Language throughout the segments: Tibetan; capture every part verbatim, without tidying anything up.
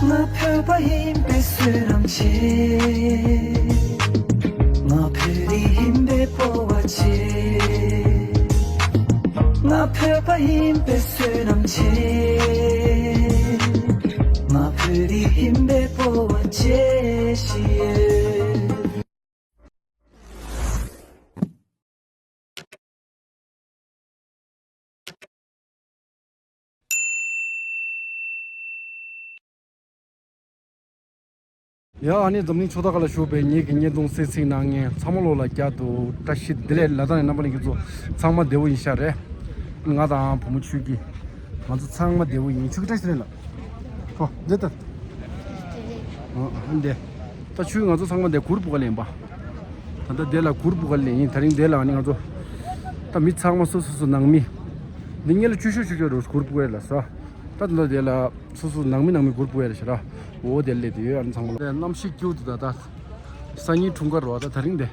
ང་བོད་པ་ཡིན་པའི་བསོད་ནམས་ཆེ། ང་བོད་རིགས་ཡིན་པའི་སྤོབས་པ་ཆེ། ང་བོད་པ་ཡིན་པའི་བསོད་ནམས་ཆེ། ང་བོད་རིགས་ཡིན་པའི་སྤོབས་པ་ཆེ་ཞེས། ཡ། ཨ་ནི་འཛམ་གླིང་ཕྱོགས་མཐའ་ཁག་ལ་བཞུགས་པའི་ངེད་ཀྱི་བརྙན་ཐུང་གསན་གཟིགས་གནང་མཁན་ཚང་མ་ལོ་ལ་བསྐྱར་དུ་བཀྲ་ཤིས་བདེ་ལེགས། ལ་དྭགས་ནས་རྣམ་པ་ལྷན་རྒྱས་ཚོ་ཚང་མ་བདེ་པོ་ཡིན་ཤག་རེད། ང་དང་བུ་མོ་ཆོས་སྐྱིད། ང་ཚོ་ཚང་མ་བདེ་པོ་ཡིན། ཆོས་སྐྱིད་བཀྲ་ཤིས་བདེ་ལེགས་ལགས། ཧོ་འདི་ལྟ། ཨ་འདི། ད་ཆོས་ང་ཚོ་ཚང་མ་འདི་གུར་སྤུབ་ག་ལེན་པ། ད་ལྟ་འདི་ལ་གུར་སྤུབ་ག་ལེན་ཡིན། དེ་རིང་འདི་ལ་ནི་ང་ཚོ་ད་མི་ཚང་མ་སོ་སོ་སོ་ནང་མི། འདི་ངེད་ལ་བཅུ་ཤོག་བཅུ་ཤོག་རུ་གུར་སྤུབ་ཡ་ལ་ས། ད་ད་ལྟ་འདི་ལ་སོ་སོ་ནང་མི་ནང་མི་གུར་སྤུབ་ཡ་ལ་ཤ་ར། འོ་དེ་ལས་དེ་ཡོད། ཨ་ནི་ཚང་མ་ལ་གནམ་གཤིས་སྐྱིད་པོ་འདུག་ད་ད་སང་ཉིན་འཁྲུངས་སྐར་རོ། ད་དེ་རིང་འདི་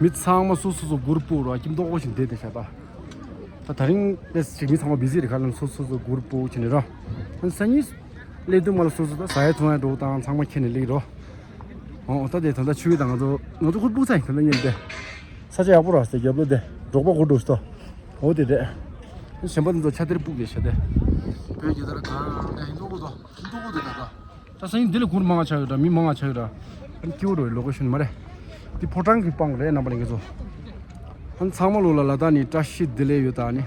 མི་ཚང་མ་སོ་སོ་སོ་གུར་སྤུབ་རོ། ཁྱིམ་ཐོག་ཁོ་ཞིག་བསྡད་དེ་ཤ་ད། ད་དེ་རིང་དེ་ཞིག་མི་ཚང་མ་བི་ཟི་རེད། ཁ་ལམ་སོ་སོ་སོ་གུར་སྤུབ་བྱས་ནས་རོ། ཨ་ནི་སང་ཉིན་སླེབས་དུས་མ་ལ་སོ་སོ་ད་ཟ་ཡ་འཐུང་ཡ་འགྲོ་དང་ཚང་མ་ཁྱེར་ནས་སླེབས་རོ། ཨོ་ད་དེ་ད་ལྟ་ཆུ་བོ་དང་ང་ཚོ་ང་ཚོ་གུར་སྤུབ་ཚར་ཡིན། ད་ལྟ་ཉིན་དེ་ས་ཆ་ཡག་པོ་ར་སྟེ་རྒྱབ་ལོ་དེ་འབྲོག་པ་གུར་འགྲོ་སྟོ། འོ་དེ་རེད། གཞན་པ་ཚོ་ཆ་དེར་སྤུབ་དེ་ཤ་དེ། བོད་ཀྱི་ད་ར་གང་ཡིན་འགྲོ་གོ་དོ། འགྲོ་གོ་དེ་ད་ད། ད་སང་ཉིན་འདི་ལ་གུར་མང་ང་ཆགས་ཡོད་ར། མི་མང་ང་ཆགས་ཡོད་ར། ཨ་ནི་སྐྱིད་པོ་རེད། ལོ་ཀེ་ཤོན་མ་རེད། འདི་ཕོ་བྲང་གི་པང་རེད། རྣམ་པ་ལྷན་རྒྱས་ཚོ། ཨ་ནི་ཚང་མ་ལོ་ལ་ལ་དྭགས་ནས་བཀྲ་ཤིས་བདེ་ལེགས་ཡོད། ད་ཨ་ནི་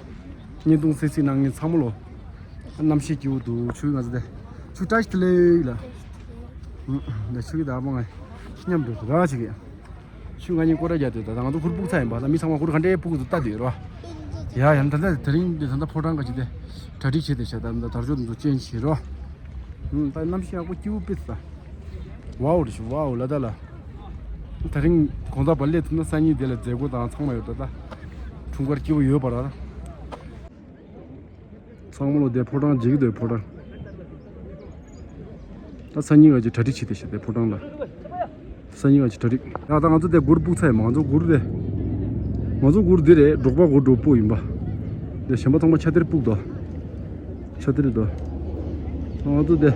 བརྙན་ཐུང་གསན་གཟིགས་གནང་མཁན་ཚང་མ་ལོ། གནམ་གཤིས་སྐྱིད་པོ་འདུག་ཆུ་ང་ཚོ་དེ། ཆུ་བཀྲ་ཤིས་བདེ་ལེགས་ལ། ཨུ། ད་ཆུ་གི་ད་མ་ང་མཉམ་དུ་ར་ཅིག་གི། ཆུ་ང་གཉིས་སྐོར་ར་རྒྱག་དུས་ད་ང་ཚོ་གུར་སྤུབ་ཚར་ཡིན་པ། ད་མི་ཚང་མ་གུར་ག་འདྲའི་སྤུབ་དུ་ལྟ་དུས་རོ། ཡ་ཡང་ད་ལྟ་དེ་རིང་འདི་ད་ལྟ་ཕོ་བྲང་ག་ཅིག་དེ་གྲ་སྒྲིག་བྱས་ཏེ་བྱ། ད་ད་དར་ལྕོག་འདི་ཚོ་ཅན་བྱེད་རོ། ཨུ། ད་གནམ་གཤིས་ཡག་པོ་སྐྱིད་པོ་དཔེ་ད། ཝའོ་རེད་ཤི་ཝའོ་ལ་ད་ལ། དེ་རིང་དགོང་དག་བར་སླེབས་ཐུབ་ན་སང་ཉིན་དེ་ལ་མཛད་སྒོ་དང་ཚང་མ་ཡོད་ད། ད་འཁྲུངས་སྐར་སྐྱིད་པོ་ཡོད་པ་ར། ཚང་མ་ལོ་དེ་ཕོ་བྲང་མཇལ་གྱི་འདུག་ཕོ་བྲང་། ད་སང་ཉིན་ང་ཚོ་གྲ་སྒྲིག་བྱེད་དེ་བྱེད་དེ་ཕོ་བྲང་ལ། སང་ཉིན་ང་ཚོ་གྲ་སྒྲིག་ཡ། ད་ང་ཚོ་དེ་གུར་སྤུབ་ཚར་ཡིན། ང་ཚོ་གུར་དེ། ང་ཚོ་གུར་འདི་རེད། འབྲོག་པ་གུར་འགྲོ་སྤུབ་ཡིན་པ། དེ་གཞན་པ་ཚང་མ་ཆ་དེར་སྤུབ་དོ། ཆ་དེར་དོ། ང་ཚོ་དེ།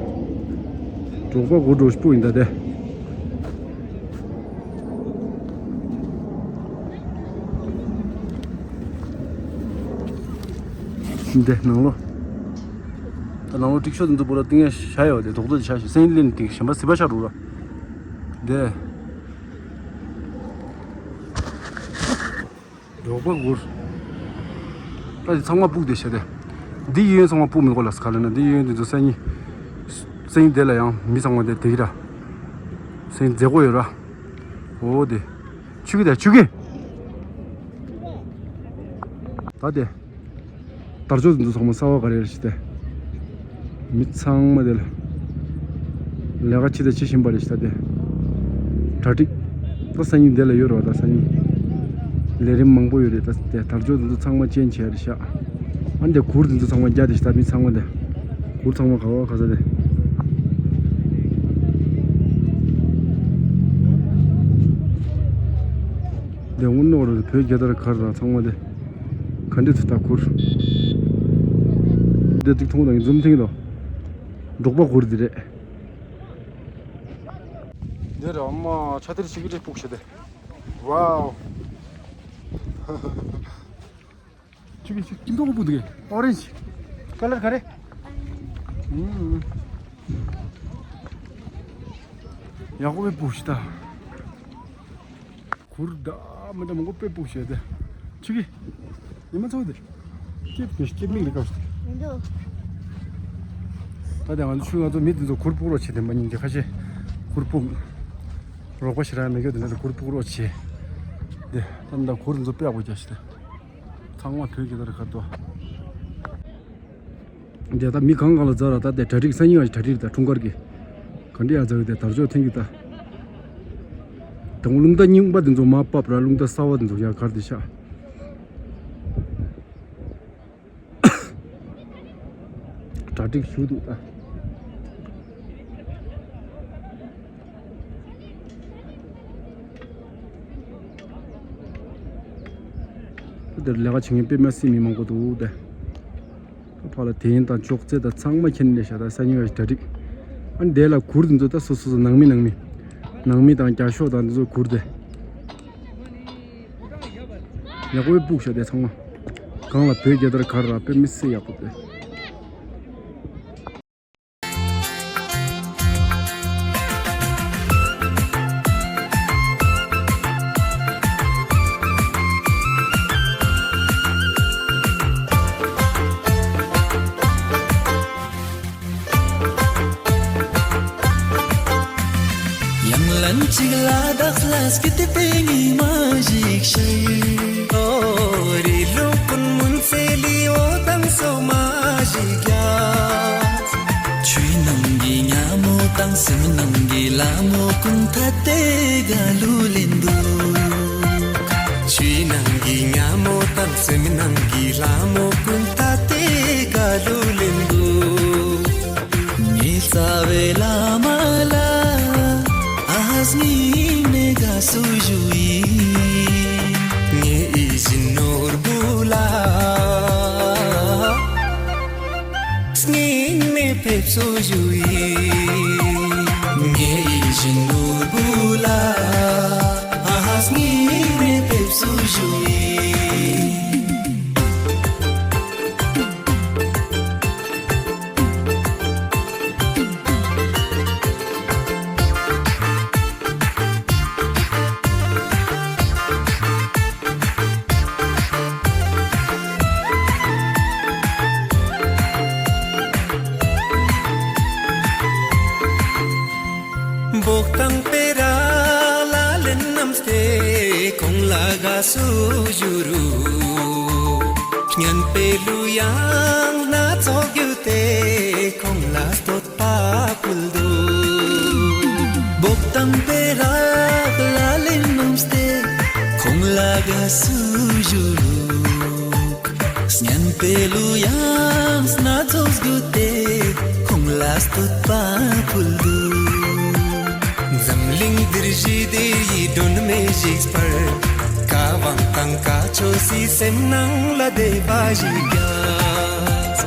འབྲོག་པ་གུར་འགྲོ་སྤུབ་ཡིན་ད་དེ། འདི་ནང་ལོ། ད་ནང་ལོ་ཏིག་ཤོ་འདི་ཚོ་པོ་ར་ཏིང་ཡ་ཤ་ཡོད་དེ་དོག་དོག་ཤ་ཤ་སེང་ལེན་ཏིག་གཞན་པ་སི་པ་ཤ་རུ་ར། འདི། འབྲོག་པ་གུར། ད་འདི་ཚང་མ་སྤུག་དེ་ཤ་དེ། འདི་གཡས་གཡོན་ཚང་མ་སྤུག་མི་དགོས་ལ་ས་ག་ལ་ན་འདི་གཡས་གཡོན་འདི་ཚོ་སང་ཉིན། སང་ཉིན་དེ་ལ་ཡང་མི་ཚང་མ་དེ་དེ་གི་ར། སང་ཉིན་མཛད་སྒོ་ཡོད་ར། འོ་དེ། ཆུ་གི་དང་ཆུ་གི། ད་དེ། དར་ལྕོག་འདི་ཚོ་ཚང་མ་གསར་པ་ག་རེ་རེད་ཞེས་ཏེ། མི་ཚང་མ་དེ་ལ། ལས་ཀ་ཅི་དང་ཅི་བཞིན་པ་རེད་ཞེས་ད་དེ། གྲ་སྒྲིག་ད་སང་ཉིན་དེ་ལ་ཡོད་རེད་བ། ད་སང་ཉིན། ལས་རིམ་མང་པོ་ཡོད་རེད། ད་དེ་དར་ལྕོག་འདི་ཚོ་ཚང་མ་ཅན་བྱས་རེད་ཤག་ཨ་འདི་གུར་འདི་ཚོ་ཚང་མ་རྒྱ་དེ་ཞེས་ད་མི་ཚང་མ་དེ། གུར་ཚང་མ་ག་བ་ག་ས་དེ། དེ་དངུལ་ནོར་བོད་རྒྱལ་དར་གར་དང་ཚང་མ་དེ། ག་འདྲས་ཚུ་ད་གུར། དེ་ཏིག་ཐུང་དང་འཛུམ་ཐིང་དང་། འབྲོག་པ་གུར་འདི་རེད། དེ་ར་མ་ཆ་དེར་ཞིག་གི་རེ་སྤུག་ཤེ་དེ། ཝའོ། ཅིག་ཅིག་ཀིན་ཏོག་པུ་དུག་ཨོ་རེན་ཇི་ཀ་ལར་ག་རེ། ཨུམ། ཡག་པོ་སྤུག་ཤེ་ད། གུར་ད་མི་འདྲ་མང་པོ་དཔེ་སྤུབས་བྱས་ཏེ། ཆུ་གི་ཉི་མ་ཚོ་དེ། སྐྱིད་མི་སྐྱིད་མིག་ལ་སྐབས་སུ། མི་འདུག་ད་དེ་ང་ཚོ་ཆུ་ང་ཚོ་མི་དེ་ཚོ་གུར་སྤུག་རོགས་བྱེད་དེ་མ་ཉིན་གྱི་ཁ་ཤས་གུར་སྤུག་རོགས་པ་ཞེ་དྲག་མེད་མཁན་དེ་ཚོ་གུར་སྤུག་རོགས་བྱེད། དེ་ད་མི་ད་གུར་དེ་ཚོ་དཔེ་ཡག་པོ་རྒྱག་ཤི་ཏེ། ཚང་མ་བོད་ཀྱི་ད་རེ་ཁ་ཏོ། འདི་ད་མི་གང་གང་ལ་རྩ་ར་ད་དེ་གྲ་སྒྲིག་སང་ཉིན་བ་ཞིག་གྲ་སྒྲིག་ད་འཁྲུངས་སྐར་གྱི། ག་འདྲ་ཡ་རྩ་བའི་དེ་དར་ལྕོག་འཐེན་གྱི་ད། དང་རླུང་རྟ་རྙིང་པ་དེ་ཚོ་མ་བབས་ར་རླུང་རྟ་གསར་བ་དེ་ཚོ་ཡ་གར་དེ་ཤག་གྲ་སྒྲིག་ཞུ་འདུག་ད། འདིར་ལས་ཀ་བྱེད་མཁན་དཔེ་མ་སྲིད་མི་མང་པོ་འདུག་སྟེ། ཕར་ལ་དེ་ཡིན་དང་ཅོག་ཙེ་དང་ཚང་མ་ཁྱེར་ནས་བཞག་ད་སང་ཉིན་བའི་གྲ་སྒྲིག་ཨ་ནི་དེ་ལ་གུར་དེ་ཚོ་ད་སོ་སོ་སོ་ནང་མི་ནང་མི། ནང་མི་དང་རྒྱ་ཤོག་དང་དེ་ཚོ་གུར་དེ། ཡག་པོ་སྤུག་ཤག་དེ་ཚང་མ། གང་ལ་བོད་རྒྱལ་དར་ག་རེ་ར་དཔེ་མི་སྲིད་ཡག་པོ་དེ། ཡང་ལན་གཅིག་ལ་དྭགས་ལ་སྐྱིད་པའི་ཉི་མ་ཞིག་ཤར། ཨོ་རི་ལུང་ཀུན་མུན་སེལ་ལི་འོ་དང་སོ་མ་ཞིག་རྒྱག། ཆུའི་ནང་གི་ཉ་མོ་དང་སེམས་ནང་གི་ལ་མོ་ཀུན་ཐ་དེ་ག་ལུ་ལེན་འདུག། ཆུའི་ནང་གི་ཉ་མོ་དང་སེམས་ནང་གི་ལ་མོ་ཀུན་ཐ་དེ་ག་ལུ་ལེན་འདུག། ངའི་རྩ་བའི་བླ་མ་ལ་ཨ་ཧ་སྙིང་ནས་དགའ་བསུ་ཞུ་ཡིན། ངའི་ཡིད་བཞིན་ནོར་བུ་ལ་སྙིང་ནས་ཕེབས་བསུ་ཞུ་ཡིན། ངའི་ཡིད་བཞིན་ནོར་བུ་ལ་ཨ་ཧ་སྙིང་ནས་ཕེབས་བསུ་ཞུ་ཡིན། བོག་དང་སྤེ་ར་ལ་ལེན་རྣམས་ཏེ་ཁོང་ལ་དགའ་བསུ་ཞུ་རུ། སྙན་པའི་གླུ་དབྱངས་སྣ་ཚོགས་བརྒྱུད་དེ་ཁོང་ལ་བསྟོད་པ་ཕུལ་འདུག། བོག་དང་སྤེ་ར་ལ་ལེན་རྣམས་ཏེ་ཁོང་ལ་དགའ་བསུ་ཞུ་རུ། སྙན་པའི་གླུ་དབྱངས་སྣ་ཚོགས་བརྒྱུད་དེ་ཁོང་ལ་བསྟོད་པ་ཕུལ་འདུག། འཛམ་གླིང་འདིར་ཞི་བདེ་ཡི་སྒྲོན་མེ་ཞིག་སྤར། བཀའ་དབང་དང་བཀའ་ཆོས་སི་སེམས་ནང་ལ་བདེ་བ་ཞིག་རྒྱས།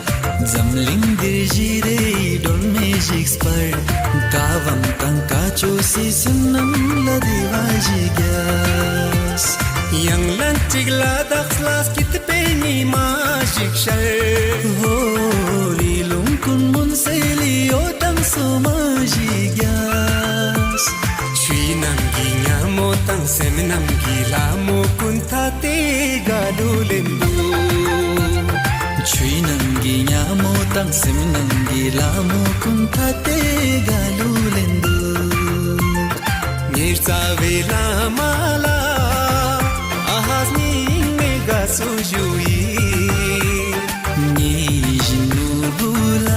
འཛམ་གླིང་འདིར་ཞི་བདེ་ཡི་སྒྲོན་མེ་ཞིག་སྤར། བཀའ་དབང་དང་བཀའ་ཆོས་སི་སེམས་ནང་ལ་བདེ་བ་ཞིག་རྒྱས། ཡང་ལན་གཅིག་ལ་དྭགས་ལ་སྐྱིད་པའི་ཉི་མ་ཞིག་ཤར། ཧོ་རི་ལུང་ཀུན་མུན་སེལ་ལི་འོ་དང་སོ་མ་ཞིག་རྒྱས། ཆུའི་ནང་གི་ཉ་མོ་དང་སེམས་ནང་གི་ལ་མོ་ཀུན་ཐ་དེ་ག་ལུ་ལེན་འདུག། ཆུའི་ནང་གི་ཉ་མོ་དང་སེམས་ནང་གི་ལ་མོ་ཀུན་ཐ་དེ་ག་ལུ་ལེན་འདུག། ངའི་རྩ་བའི་བླ་མ་ལ་ཨ་ཧ་སྙིང་ནས་དགའ་བསུ་ཞུ་ཡི། ངའི་ཡིད་བཞིན་ནོར་བུ་ལ་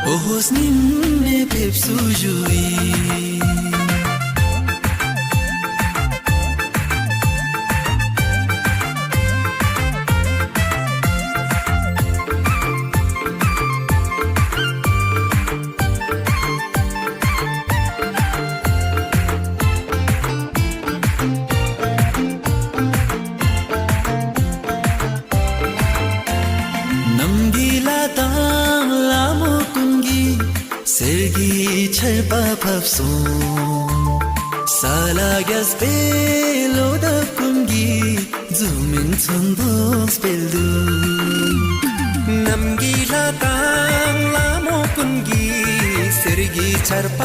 ཨོ་ཧོ་སྙིང་ནས་ཕེབས་བསུ་ཞུ་ཡི། གནམ་གྱི་ལྷ་དང་ལྷ་མོ་ཀུན་གྱིས་གསེར་གྱི་ཆར་པ་ཕབ་སོང་། ས་ལ་རྒྱས་པའི་ལོ་འདབ་ཀུན་གྱིས་འཛུམ་མིན་ཚོན་མདོག་སྤེལ་འདུག། གནམ་གྱི་ལྷ་དང་ལྷ་མོ་ཀུན་གྱིས་གསེར་གྱི་ཆར་པ་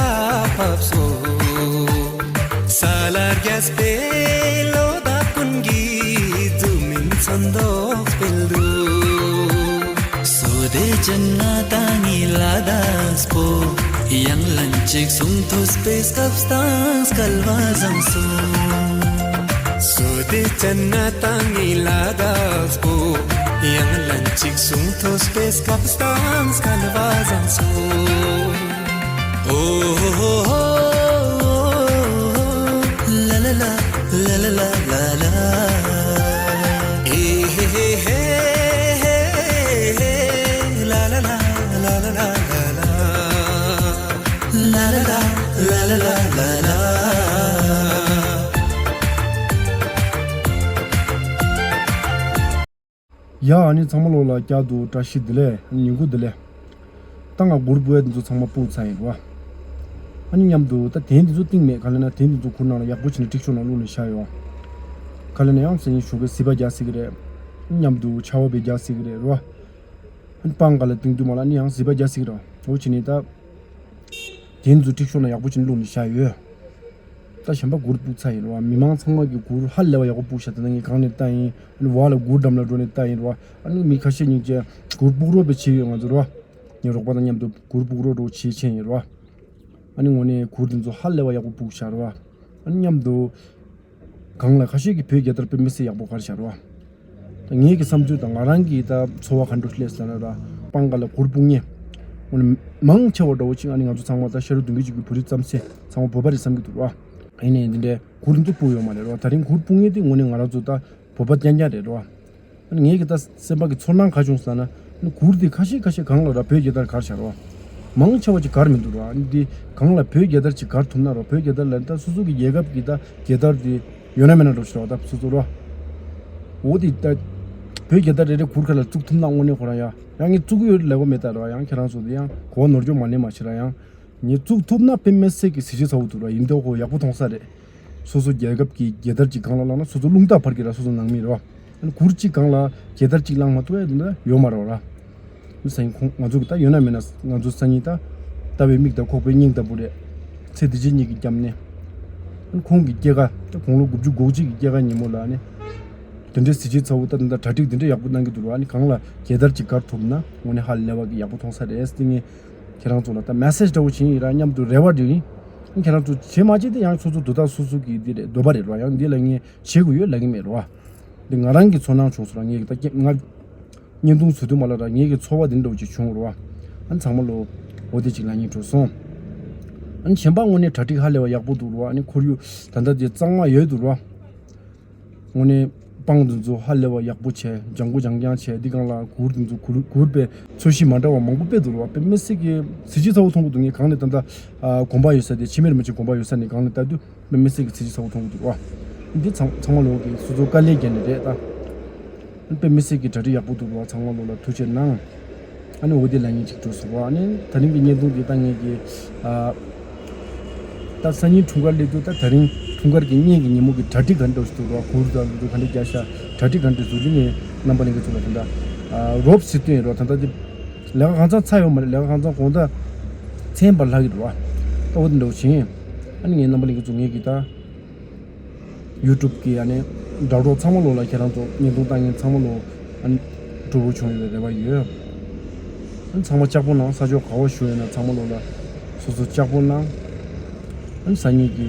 ཕབ་སོང་། ས་ལ་རྒྱས་པའི་ལོ་འདབ་ཀུན་གྱིས་འཛུམ་མིན་ཚོན་མདོག་སྤེལ་འདུག། བསོད་བདེ་ཅན་ང་དང་ངི་ལ་དྭགས་པོ། ཡང་ལན་གཅིག་གསུང་ཐོས་པའི་སྐབས་དང་སྐལ་བ་བཟང་སོང་། བསོད་བདེ་ཅན་ང་དང་ངི་ལ་དྭགས་པོ། ཡང་ལན་གཅིག་གསུང་ཐོས་པའི་སྐབས་དང་སྐལ་བ་བཟང་སོང་། ཨོ་ཧོ་ཧོ་ཧོ། ལ་ལ་ལ་ལ་ལ་ལ་ལ། ཨེ་ཧེ་ཧེ་ཧེ་ཧེ་ཧེ། ལ་ལ་ལ་ལ་ལ་ལ་ལ། ལ་ལ་ལ་ལ་ལ་ལ་ལ། ཡ། ཨ་ནི་ཚང་མ་ལོ་ལ་བསྐྱར་དུ་བཀྲ་ཤིས་བདེ་ལེགས། ཉིན་གུང་བདེ་ལེགས། ད་ང་གུར་སྤུ་ཡ་དེ་ཚོ་ཚང་མ་སྤུངས་ཚར་ཡིན་རོ། ཨ་ནི་མཉམ་དུ་ད་དེན་དེ་ཚོ་གཏིང་མེད་ག་ལ་ན་དེན་དེ་ཚོ་གུར་ནང་ལ་ཡག་པོ་བྱས་ནས་ཊིག་ཤོག་ནང་བླུགས་ནས་བཞག་ཡོད། ག་ལ་ན་ཡང་སང་ཉིན་ཞོགས་ཀས་བཟི་པ་རྒྱག་སྲིད་ཀྱི་རེད། མཉམ་དུ་ཆར་པ་བས་རྒྱག་སྲིད་ཀྱི་རེད་རོ། ཨ་ནི་སྤང་ཁ་ལ་གཏིང་དུ་མ་ལ་ཨ་ནི་ཡང་བཟི་པ་རྒྱག་སྲིད་ཀྱི་རེད། འོ་བྱས་ནས་ད། དེ་ཚོ་ཊིག་ཤོག་ནང་ཡག་པོ་བྱས་ནས་བླུགས་ནས་བཞག་ཡོད། ད་གཞན་པ་གུར་སྤུག་ཚར་ཡིན་རོ། མི་མང་ཚང་མ་གིས་གུར་ཧ་ལས་པ་ཡག་པོ་སྤུག་ཤག་ད་ནི་ངས་གང་ནས་བལྟས་ཡིན། ཨ་ནི་བར་ལ་གུར་འགྲམ་ལ་འགྲོ་ནས་བལྟས་ཡིན་རོ། ཨ་ནི་མི་ཁ་ཤས་ཉིན་བྱས་གུར་སྤུག་རོགས་པའི་བྱས་ཡོད་ང་ཚོ་རོ། ངའི་རོགས་པ་དང་མཉམ་དུ་གུར་སྤུག་རོགས་འགྲོ་བྱས་ཆེན་ཡིན་རོ། ཨ་ནི་དངོས་གནས་གུར་དེ་ཚོ་ཧ་ལས་པ་ཡག་པོ་སྤུག་ཤག་རོ། ཨ་ནི་མཉམ་དུ། གང་ལ་ཁ་ཤས་ཀྱིས་བོད་རྒྱལ་དར་དཔེ་མི་སྲིད་ཡག་པོ་གར་ཤག་རོ། ད་ངེད་ཀྱི་བསམ་ཚུལ་དང་ང་རང་གི་ད་ཚོར་བ་ག་འདྲ་སླེབས་ཟེར་ན་ད་སྤང་ཁ་ལ་གུར་སྤུག་མཁན། འོ་ན་མང་ཆེ་བ་འདྲ་བོ་ཅིག་ཨ་ནི་ང་ཚོ་ཚང་མ་ད་ཤ་རུ་གདོང་གི་ཅིག་གི་བོད་རིགས་རྩམ་ཟན་ཚང་མ་བོད་པ་རེད་བསམ་གྱི་འདུག་རོ། ཨ་ནི་འདི་འདྲའི་གུར་འདི་སྤུག་ཡོད་མ་རེད་རོ། ད་རིང་གུར་སྤུག་མཁན་དེ་དངོས་གནས་ང་རང་ཚོ་ད་བོད་པ་རྐྱང་རྐྱང་རེད་རོ། ངས་ཀྱི་ད་སེམས་པ་གི་ཚོར་སྣང་ག་བྱུང་ཟེར་ན། གུར་དེ་ཁ་ཤས་ཁ་ཤས་གང་ལ་ར་བོད་རྒྱལ་དར་གར་ཤག་རོ། མང་ཆེ་བ་ཅིག་གར་མི་འདུག་རོ། ཨ་ནི་འདི་གང་ལ་བོད་རྒྱལ་དར་ཅིག་གར་ཐུབ་ན་རོ། བོད་རྒྱལ་དར་ལ་ད་སོ་སོ་གི་རྒྱལ་ཁབ་ཀྱི་ད་རྒྱལ་དར་དེ་ཡོད་ན་མེད་ན་འགྲོ་ཤི་རོ་ད་སོ་སོ་རོ། འོ་དེ་ད་བོད་རྒྱལ་དར་རེ་རེ་གུར་ཁ་ལ་བཙུགས་ཐུབ་ན་དངོས་གནས་ཁོ་རང་ཡ་ཡང་ངས་བཙུགས་ཡོད་ལས་གོ་མེད་ད་རོ། ཡང་ཁྱེད་རང་ཚོ་དེ་ཡང་གོ་བ་ནོར་འགྱོ་མ་ལེན་མ་བྱེད་ར་ཡང་། ངས་བཙུགས་ཐུབ་ན་དཔེ་མི་སྲིད་ཀྱི་གཟི་བརྗིད་ཚ་བོ་འདུག་ར། ཡིན་མདོག་ཁོ་ཡག་པོ་མཐོང་ས་རེད། སོ་སོ་རྒྱལ་ཁབ་ཀྱི་རྒྱལ་དར་གཅིག་སྒང་ལ་བསླངས་ན་སོ་སོ་རླུང་རྟ་བར་གྱི་ར་སོ་སོ་ནང་མི་རེད་བ། ཨ་ནི་གུར་གཅིག་སྒང་ལ་རྒྱལ་དར་གཅིག་བསླངས་མ་ཐུབ་ཡ་དེ་འདྲ་ཡོད་མ་རེད་བ་ར། མི་ས་ཡིན་ཁོང་ང་ཚོ་གི་ད་ཡོད་ན་མེད་ན་ང་ཚོ་སང་ཉིན་ད་ལྟ་བའི་མིག་དང་ཁོག་པའི་སྙིང་ལྟ་བུ་རེད། ཚེ་འདི་ཕྱི་གཉིས་ཀྱི་སྐྱབས་གནས། ཨ་ནི་ཁོང་གི་སྐྱེས་སྐར་ད་དགུང་ལོ་དགུ་བཅུ་གོ་གཅིག་གི་སྐྱེས་སྐར་ཉིན་མོ་ལ་ཨ་ནི། དེ་འདྲའི་གཟི་བརྗིད་ཚ་བོ་ད་ད་གྲ་སྒྲིག་དེ་འདྲ་ཡག་པོ་གནང་གི་འདུག་ར། ཨ་ནི་གང་ལ་རྒྱལ་དར་གཅིག་དགར་ཐུབ་ན་དངོས་གནས་ཧ་ལས་པ་གི་ཡག་པོ་མཐོང་ས་རེད་ཟེར་ངས། ཁྱེད་རང་ཚོ་ལ་ད་མེ་སེཇ་འདྲ་བོ་བྱིན་ཡིན་ར། མཉམ་དུ་རེ་བ་འདྲི་ཡིན། ཁྱེད་རང་ཚོ་བྱེད་མ་བྱེད་དེ་ཡང་སོ་སོ་འདོད་ཐག་སོ་སོ་གི་འདི་རེད། འདོད་པ་རེད་ར། ཡང་འདི་ལ་ངས་བྱེད་དགོས་ཡོད་ལབ་ཀྱི་མེད་ར་བ། འདི་ང་རང་གི་ཚོར་སྣང་བྱུང་སོང་ར། ངས་ད་ཀྱེ་ང་བརྙན་ཐུང་བཟོ་དུས་མ་ལ་ར་ངས་ཀྱི་ཚོར་བ་འདི་འདྲ་བོ་ཅིག་བྱུང་ར་བ། ཨ་ནི་ཚང་མ་ལོ་འོ་དེ་ཅིག་ལབ་སྙིང་བྲོ་སོང་། ཨ་ནི་གཞན་པ་དངོས་གནས་གྲ་སྒྲིག་ཧ་ལས་པ་ཡག་པོ་འདུག་ར་བ། ཨ་ནི་ཁོར་ཡུག་ད་ལྟ་དེ་གཙང་མ་ཡོད་འདུག་ར་བ། དངོས་གནས་སྤང་དེ་ཚོ་ཧ་ལས་པ་ཡག་པོ་བྱས། ལྗང་གུ་ལྗང་ལྗང་བྱས། འདི་སྒང་ལ་གུར་དེ་ཚོ་གུར་གུར་པའི་ཚོས་གཞི་མ་འདྲ་བ་མང་པོ་དཔེ་འདུག་ར་བ། དཔེ་མི་སྲིད་ཀྱི་གཟི་བརྗིད་ཚ་བོ་མཐོང་གི་འདུག་ངས་གང་ནས་ད་ལྟ་ཨ་དགོན་པ་ཡོད་ས་དེ་འཆི་མེད་རིན་པོ་ཆེ་དགོན་པ་ཡོད་ས་ནས་གང་ནས་ལྟ་དུས་དཔེ་མི་སྲིད་ཀྱི་གཟི་བརྗིད་ཚ་བོ་མཐོང་གི་འདུག་ར་བ། འདི་ཚང་ཚང་མ་ལོག་གི་སོ་སོ་དཀའ་ལས་བརྒྱབ་ནས་རེད་ད། དཔེ་མི་སྲིད་ཀྱི་གྲ་སྒྲིག་ཡག་པོ་འདུག་ར་བ། ཚང་མ་ལོག་ལ་ཐུགས་རྗེ་གནང་། ཨ་ནི་འོ་དེ་ལ་ཉིན་གཅིག་འགྲོ་སོང་བ། ཨ་ནི་ད་རིང་གི་བརྙན་ཐུང་འདི་ད་ངེད་ཀྱི་ཨ་ད་སང་ཉིན་འཁྲུངས་སྐར་སླེབས་དུས་ད་ད་རིང་འཁྲུངས་སྐར་གྱི་བརྙན་གྱི་ཉིན་མོ་གི་གྲ་སྒྲིག་ག་འདྲ་ཞིག་འདུག་ར། གུར་དང་འདུ་ག་འདྲ་རྒྱག་ཤག་གྲ་སྒྲིག་ག་འདྲ་འདུག་ལི་ངས་རྣམ་པ་ལྷན་རྒྱས་ཚོ་ལ་ད་ལྟ་ཨ་རོབ་ཟེར་དོན་ཡིན་ར། ད་ལྟ་འདི་ལས་ཀ་གང་ཚང་ཚར་ཡོད་མ་རེད། ལས་ཀ་གང་ཚང་དགོང་དག་མཚན་པ་ལྷག་གི་འདུག་ར། ད་འོ་དེ་འདྲ་བོ་བྱིན། ཨ་ནི་ངས་རྣམ་པ་ལྷན་རྒྱས་ཚོ་ངེད་ཀྱི་ད། ཡུ་ཊུབ་ཀྱི་ཨ་ནི་དྲ་གྲོགས་ཚང་མ་ལོ་ལ་ཁྱེད་རང་ཚོ་བརྙན་ཐུང་ལྟ་མཁན་ཚང་མ་ལོ་ཨ་ནི་སྤྲོ་པོ་བྱུང་ཡོད་པའི་རེ་བ་ཡོད། ཨ་ནི་ཚང་མ་ལྕགས་པོ་གནང་། ས་ཕྱོགས་ག་བ་བཞུགས་ཡོད་ན་ཚང་མ་ལོ་ལ་སོ་སོ་ལྕགས་པོ་གནང་། ཨ་ནི་སང་ཉིན་གྱི་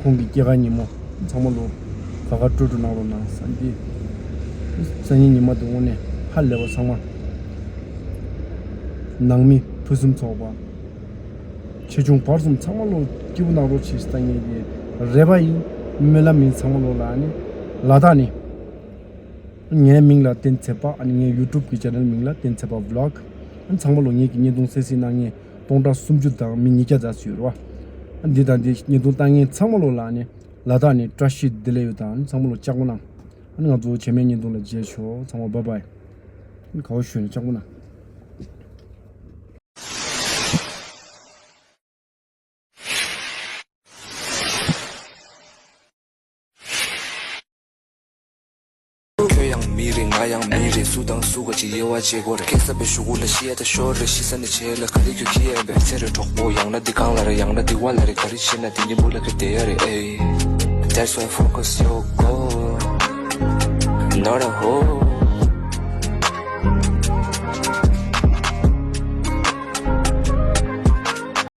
ཁོང་གི་སྐྱེས་སྐར་ཉིན་མོ་ཚང་མ་ལོ་ག་ག་སྤྲོ་སྤྲོ་གནང་རོགས་གནང་། སང་ཉིན་སང་ཉིན་ཉི་མ་དེ་དངོས་གནས་ཧ་ལས་པ་ཚང་མ་ནང་མི་ཕུན་སུམ་ཚོགས་པ། ཆེ་ཆུང་བར་གསུམ་ཚང་མ་ལོ་སྐྱིད་པོ་གནང་རོགས་བྱེད་ཟེར་ད་ངེད་ཀྱི་རེ་བ་ཡིན། སྨོན་ལམ་ཡིན། ཚང་མ་ལོ་ལ་ཨ་ནི་ལ་དྭགས་ནས་ངའི་མིང་ལ་བསྟན་འཚེར་བ། ཨ་ནི་ངའི་ཡུ་ཊུབ་ཀྱི་ཆེ་ནལ་མིང་ལ་བསྟན་འཚེར་བ་བི་ལོག་ཨ་ནི་ཚང་མ་ལོ་ངེད་ཀྱི་བརྙན་ཐུང་གསན་གཟིགས་གནང་མཁན་སྟོང་ཕྲག་སུམ་ཅུ་དང་མི་ཉིས་བརྒྱ་ཙམ་ཡོད་རེད་བ། ཨ་ནི་འདི་དང་འདི་བརྙན་ཐུང་ལྟ་མཁན་ཚང་མ་ལོ་ལ་ཨ་ནི་ལ་དྭགས་ནས་བཀྲ་ཤིས་བདེ་ལེགས་ཡོད་དང་། ཨ་ནི་ཚང་མ་ལོ་ལྕགས་པོ་གནང་། ཨ་ནི་ང་ཚོ་རྗེས་མའི་བརྙན་ཐུང་ལ་མཇལ་ཆོག་ཚང་མ་བྷའི་བྷའི། ཨ་ནི་ག་བ་བཞུགས་ནས་ལྕགས་པོ་གནང་། ཁྱོད་ཡང་མི་རེད། ང་ཡང་མི་རེད། སུ་དང་སུ་ག་ཅིག་དབྱེ་བ་འབྱེད་དགོས་རེད། སྐྱེས་ས་པའི་གཞུག་གུ་ལ་ཤི་ཡ་ད་ཤོར་རེད། ཤི་ས་ནས་བྱེད་ལ་ག་རེ་ཁྱོད་ཁྱི་ཡ་བས་ཚེ་རེ་གྲོགས་པོ་ཡང་ན་འདི་གང་ལ་རེད། ཡང་ན་འདི་བ་ལ་རེད། ག་རེ་བྱེད་ན་འདི་གཉིས་པོ་ལ་ཁྱོད་བསྡད་ཡ་རེད། ཨེ། That's why focus your goal. Not a hoe.